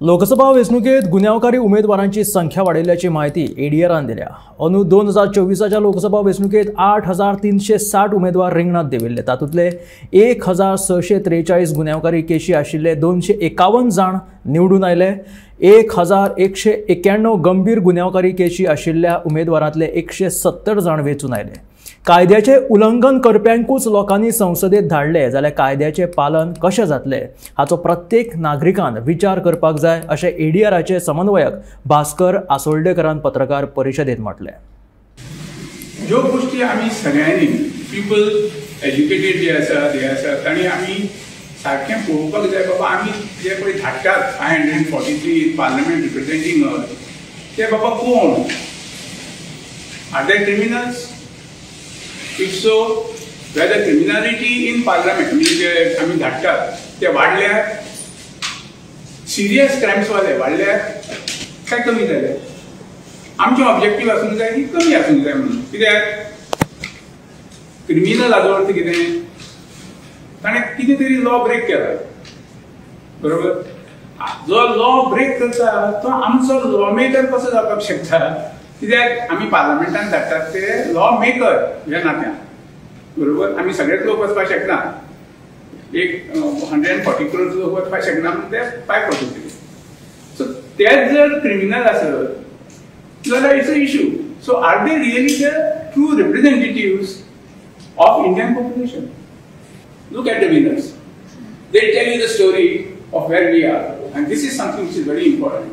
लोकसभा वेंचणुकेत गुन्यांवकारी उमेदवारांची संख्या वाडिल्ल्याची माहिती एडीआरान दिल्या. अंदू 2024च्या लोकसभा वेंचणुकेत 8360 उमेदवार रिंगणात देंविल्ले. तातूंतले 1643 गुन्यांवकारी केशी आशिल्ले 251 जाण निवडून आयले. 1191 गंभीर गुन्यांवकारी केशी आशिल्ल्या उमेदवारांतले 170 जाण वेंचून आयले. कायद्याचे उल्लंघन करप्यांकूच लोकांनी संसदेत धाडले जाल्यार कायद्याचे पालन कशें जातलें हाचो प्रत्येक नागरिकान विचार करपाक जाय अशें एडीआराचे समन्वयक भास्कर आसोल्डेकरान पत्रकार परिशदेत म्हटलें. ज्यो गोष्टी आमी सगळ्यांनी पीपल एज्युकेटेड जे आसा ते आसा तांणी आमी सारकें पळोवपाक जाय. बाबा आमी जे पळय धाडटात 543 इन पार्लमेंट रिप्रेझेंटींग ते बाबा कोण? Are they criminals? If so, whether criminality in parliament म्हणजे आमी धाडटात ते वाडल्यात, सिरियस क्रायम्सवाले वाडल्यात काय कमी जाले? आमचें ऑब्जेक्टीव आसूंक जाय की कमी आसूंक जाय म्हणून. कित्याक क्रिमिनल हाजो अर्थ कितें? ताणें कितें तरी लॉ ब्रेक केला, बरोबर? जो लॉ ब्रेक करता तो आमचो लॉ मेकर कसो जावपाक शकता? कित्याक आमी पार्लमेंटान धाडटात ते लॉ मेकर ह्या नात्यान, बरोबर? आमी सगळेच लोक वचपाक शकना, एक 140 करोड लोक वचपाक शकना म्हणून ते 543. सो तेच जर क्रिमिनल आसत जाल्यार it's a issue. So are they really the true representatives of Indian population? Look at the winners. They tell you the story of where we are, and this is something which is very important.